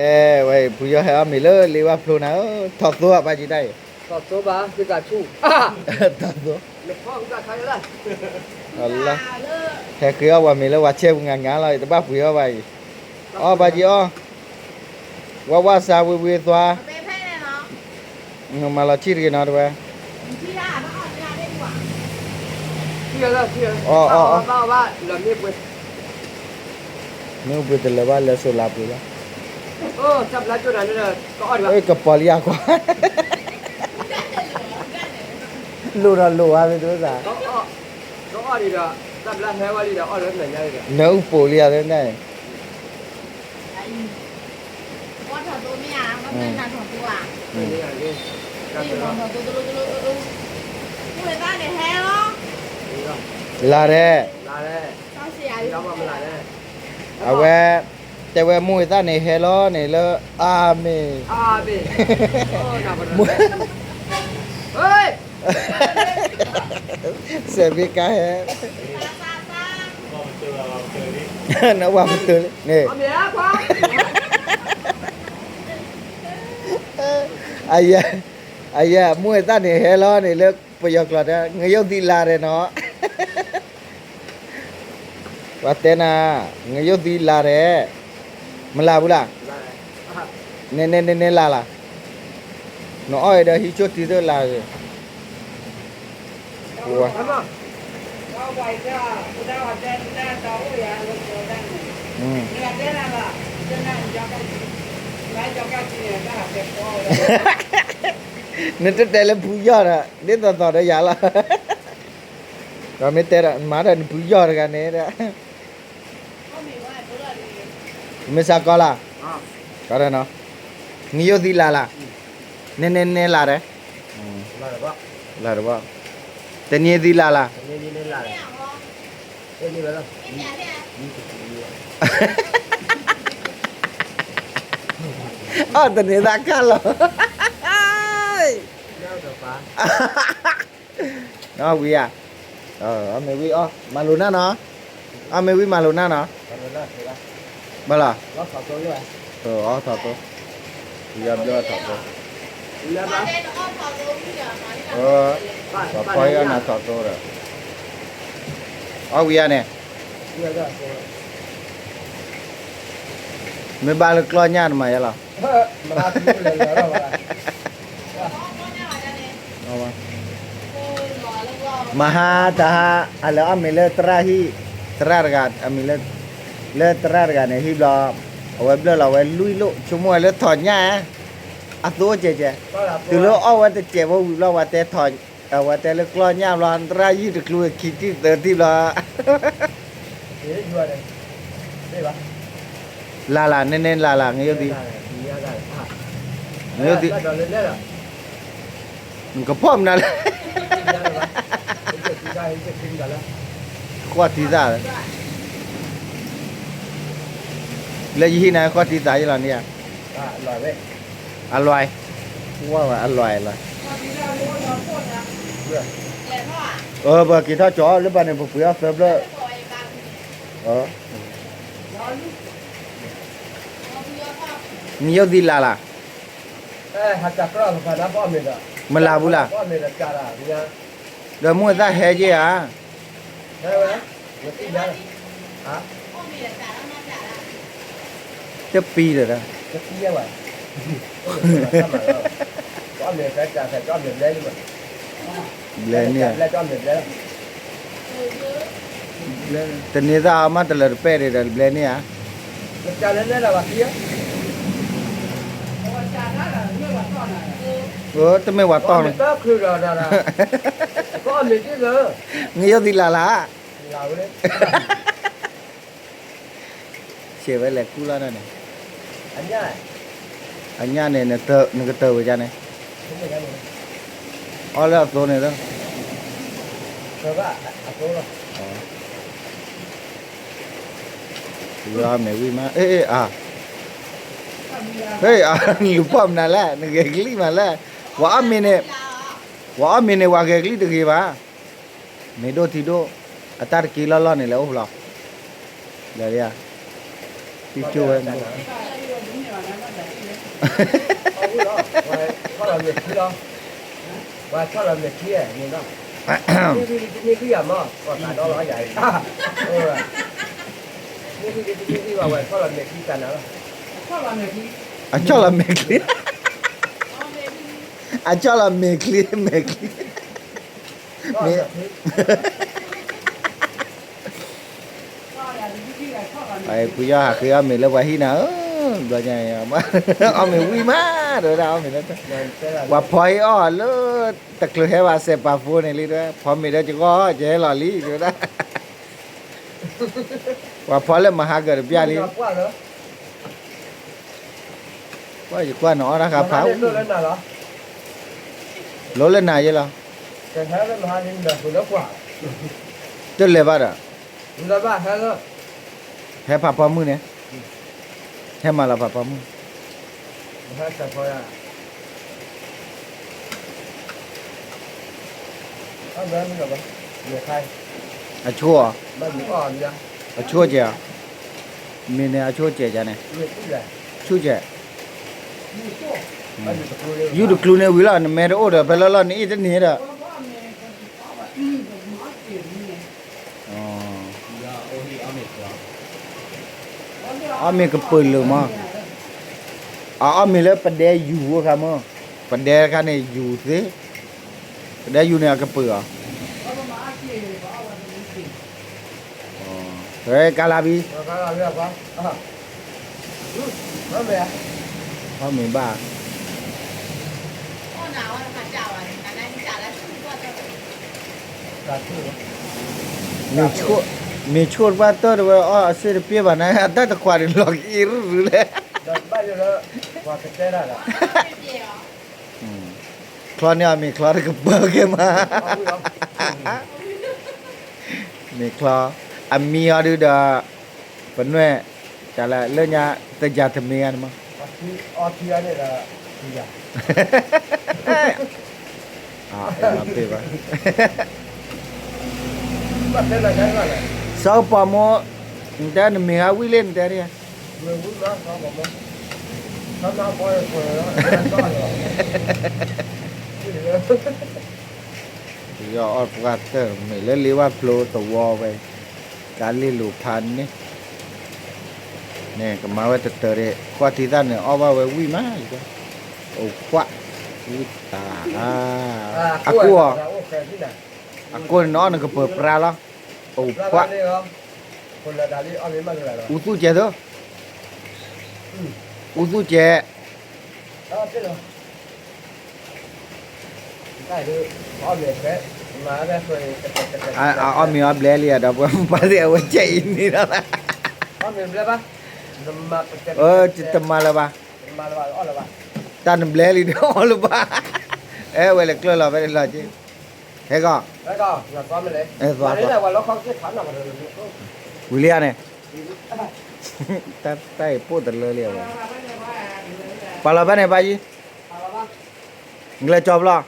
အဲ ဝဲအံၤ ဖုယီၢ်ဟဲအီၣ်မ့ၤလၢလ့ဝၢ်ဖျိနၤဧၢ, ထီၣ်သိဘၣ်ပၢ်ကံတၢ်အံၤ, ထီၣ်သိ, ဟဲဃ့အီၣ်ပှၤမ့ၤလၢပှၤဆဲပူၤငါငါလီၤ, တဘၣ်ပှ့ၤအီၣ်ဘၣ်အံၤ, အီၣ်ပၢ်ကံအီၣ်, ဝါဝါစါဝ့ဝ့သွါ, မၤလီၤဆံၣ်တဂ့ၤနီၤတဝဲ, အီၣ်အီၣ်အီၣ်, မ့ၢ်အိၣ်ပှ့ၤတလၢၤဘၣ်လၢစိၤလါပှ့ၤဘၣ်, ကပီၤလံယၤကွၢ်, လိၣ်ဒီးလိၣ်ဝဲမ့ၢ်တဝဲသး, နအုၣ်ပိာ်လံယၤသ့ၣ်န့ၣ်, လၢ်ဒဲး, အဝဲ, တဲဝဲမိၢ်ဝဲသၣ်န့ၣ်ဟဲလီၤန့ၣ်လၢ, အၤမ့ၣ်, စဲးဘ့ကါဟဲ, နဝၤပတၢၢ်လံန့ၣ်, အယဲ, အယဲ, မိၢ်ဝဲသၣ်န့ၣ်ဟဲလီၤန့ၣ်လၢပယီၤကျိာ်တဲ ငရုပ်သီးလာတယ်နော်, ပှၤတဲနၤ, ငရုပ်သီးလာတယ်, မလာဘူးလား, နည်းနည်းနည်းနည်းလာလား, နအီၣ်အံၤဒီးဟံးဆိၣ်တံၤသၢလာဂ့ၤ, နတတဲလၢဖုယီၢ်ဒီး ဒ်သိးသိးဒီးယၤလီၤ, ဒီးမ့ၢ်တဲဒီး မၤဒီးနဖုယီၢ်တဂၤန့ၣ်ဒီး, မ့ၢ်စးကီးလၢ်, ကီးဒီးနီၤ, ငရုပ်သီးလာလား, နည်းနည်းနည်းလာတယ်, လာတဘီ, တနံၤသီးလာလား, အီၣ်တန့ၤသးကၢ်လီၤ, အီၣ်ဝံၤဧါ, အီၣ်မ့ၤဝံၤအီၣ် မၤလိာ်နၢ်နီၤ, အီၣ်မ့ၤဝံၤမၤလိာ်နၢ်နီၤ, ဘၣ်လီၤ, အီၣ်ထီၣ်သိ, ယဘျီထီၣ်သိ, ပှၤဖီအီၣ်နၤထီၣ်သိဒီး, အီၣ်ဝံၤဧါန့ၣ်, မ့ၢ်ဘၣ်လၢကျီၢ်ညၣ်တမၤယဲလီၤ မဟါတဟါ, အလဲၤအီၣ်မ့ၤလၢသရၣ်ဟံၣ်, သရၣ်တဂၤ, အမံၤလၢ, လၢသရၣ်တဂၤန့ၣ်ဟံၣ်ဘျီ, အဝဲဘျၢၣ်လီၤဝဲလွံၢ်လိၣ် ဆိကမိၣ်ဝဲလၢထီၣ်ညၣ်, အသိကဲးကဲး, တုၤလၢအီၣ်ဝဲတစဲးဖိဝံၤဘျီ ဝဲတဲထီၣ်, အဝဲတဲလၢကျီၢ်ညၣ်ဘျီ သရၣ်ယုၢ်တကျိၤခံထံၣ်သၢထံၣ်ဘျီ လၢ်လၢ် နန့ၣ်လၢ်လၢ် ငရုပ်သီး, ငရုပ်သီး, နကဖီၣ်မနုၤလဲၣ်, ဃီၣ်တံၢ်သၣ်, လၢယဟံၣ်န့ၣ် ဃီၣ်တံၢ်သၣ်ယလီၤန့ၣ်ဧါ, အလွဲၢ်, ဝဲဝဲအလွဲၢ်လီၤ, ပက့ၤထီၣ်ကၠီၤလၢပှၤန့ၣ် ပပှ့ၤအီၣ်သၢဖျၢၣ်, နရုပ်သီးလာ်လၢ်, မလၢ်ဘူးလၢ်, ဒီးမိၢ်သၣ်ဟဲက့ၤဧါ, တပံဒီး, ဘျဲၣ်န့ၣ်, တန့ၤသၣ်အီၤမးတလၢာ်တပဲၣ်ဒံးဒီး ဘျဲၣ်န့ၣ်ဧါ, တမ့ၢ်ဝဲတီၢ်န့ၣ်, နရုပ်သီးလာ်လၢ်, ဆဲးဝဲလဲၤကူၣ်လီၤန့ၣ်, အညၣ်န့ၣ် နကတၢၢ်ဝဲဒၣ်န့ၣ်, အီၣ်လၢအသိန့ၣ်လီၤ, မ့ၢ်ဝံၤမး, အ့ၣ်အ့ၣ်အါ, နလူၤဖီၣ်မနုၤလဲၣ်, နဂဲၤကလံၣ်မးလဲၣ်, ပှၤအီၣ်မ့ၤန့ၣ်, ပှၤအီၣ်မ့ၤန့ၣ် ပှၤဂဲၤကလံၣ်တဂ့ၤဘၣ်, မ့ၤဒိၣ်ထံဒိၣ်, အတၢ်တက့လီၢ်လီၢ်န့ၣ် လဲၤအိၣ်ဖျီ, လဲၤ, တံၤကၠိဝဲန့ၣ်, အဝဲ ဆီၣ်လီၤမဲာ်ချံလီၤ, ပှၤဆီၣ်လီၤမဲာ်ချံန့ၣ်လီၤ, မ့ၢ်ဝံၤတမ့ၢ်ဝံၤယၤမး ကီၢ်သးဒီလီၤယၤအံၤ, မ့ၢ်ဝံၤတမ့ၢ်ဝံၤဘၣ် ဝဲဆီၣ်လီၤမဲာ်ချံတၢ်နၤလီၤ, အဆီၣ်လီၤမဲာ်ချံ, အဆီၣ်လီၤမဲာ်ချံ မဲာ်ချံ, မ့ၢ် ဖုယီၢ်ဟးဃ့အီၣ်မ့ၤလၢပှၤဟံၣ်နၤဧၢ, ဘျီညါအံၤ အီၣ်မ့ၤဝံၣ်မး တဲဝဲဒၣ်အီၣ်မ့ၤလၢ, ပှၤဖီဟ့ၣ်အီၣ်လၢ တချုးဟဲဘၣ်စဲးပာ်ဖိန့ၣ်လံ တဲဝဲ ဖီမ့ၤဒီးကဂီၢ် ယဟဲလီၤလံ တဲဝဲဒၣ်, ပှၤဖီလၢမဟါကၢၤတပျၢ်လံ, ကွၢ်ယကွၢ်နအီၣ်တၢ်ဃါဖး, လိလၢနၤယဲလီၤ, တလဲၤဘၣ်ဒီး ဟဲဖးဖီမုၢ်န့ၣ်, ဟဲမၤလီၤဖးဖီမုၢ်, အဆိၣ်, အဆိၣ်ကဲး, မ့ၢ်န့ၣ်အဆိၣ်ကဲးန့ၣ်, ဆူၣ်ကဲး, ယူၢ်တကျူန့ၣ်ဝံၤလီၤ နမဲတအိၣ်ဒီး ဖဲလၢလီၢ်နအ့ၣ်တန့ၢ်ဒီး အီၣ်မ့ၤကပၢၤလၢာ်မး, အအီၣ်မ့ၤလၢပဒဲယူၤအခါမး, ပဒဲတခါန့ၣ်ယူၤသ့, ပဒဲယူၤန့ၣ်အကပၢၤအီၤ, ကလၤဘံ, အီၣ်မ့ၤဘၣ် မ့ၢ်ဆိၣ်တပှၢ်တၢၢ်တဝဲ အီၣ်အဆ့ၣ်တပ့ၢ်ဘၣ်န့ၣ် အတၢ်တခွးန့ၣ်လီၤက့ၤရုရုလဲၣ်, ချီန့ၢ်အီၤမ့ၤချီတကပၢၤကဲမး, မ့ၤချီ, အမံအီၤဒုဒီး ပနွဲၣ်, တၢ်လၢလၢညါ သယၤတမ့ၢ်ဂၤန့ၣ်မး, ဘၣ်, စီၤကပီၤမိၢ်, နတဲနမ့ၢ်ဂၤဝံၣ်လံနတဲဒၣ်, ယီၢ်အီၣ်ပှၢ်တၢၢ် မ့ၢ်လၢလ့ဝၢ်ဖျိသဝီဝဲ, ကါလ့လိာ်ဖးန့ၣ်, န့ၣ်ကမၤဝဲတတၢၢ်ဒၣ် ကွၢ်ထံသၣ်န့ၣ် အီၣ်ဘၣ်ဝဲဝံၣ်မး, အိၣ်ကွၢ်, ဝံၣ်တၢ်, အကိၢ်အီၤ, အကိၢ်န့ၣ်နအီၣ်နကပၢၤပြါလီၤ, အိၣ်ကွၢ်, အူသူၣ်ကဲသိ, အူသူၣ်ကဲ အီၣ်မ့ၤအီၣ်ဘျဲလံဒီး ပှၤသ့ၣ်အဝဲကဲအံၤန့ၣ်လီၤ, တမၤလၢၤဘၣ်, တၢ်နဘျဲလံဒီးအီၣ်လၢၤဘၣ်, အဲဝဲလဲၤကျၢၢ်လီၤဖဲန့ၣ်လီၤက့, ဟဲကီး, ဝံၤလံဧါန့ၣ်, တၢ်အံၤပိၢ်တလၢလံဝဲ, ပာ်လီၤဖဲန့ၣ်ဘၣ်ယံၤ, နကလဲၤကၠီၤပျီ,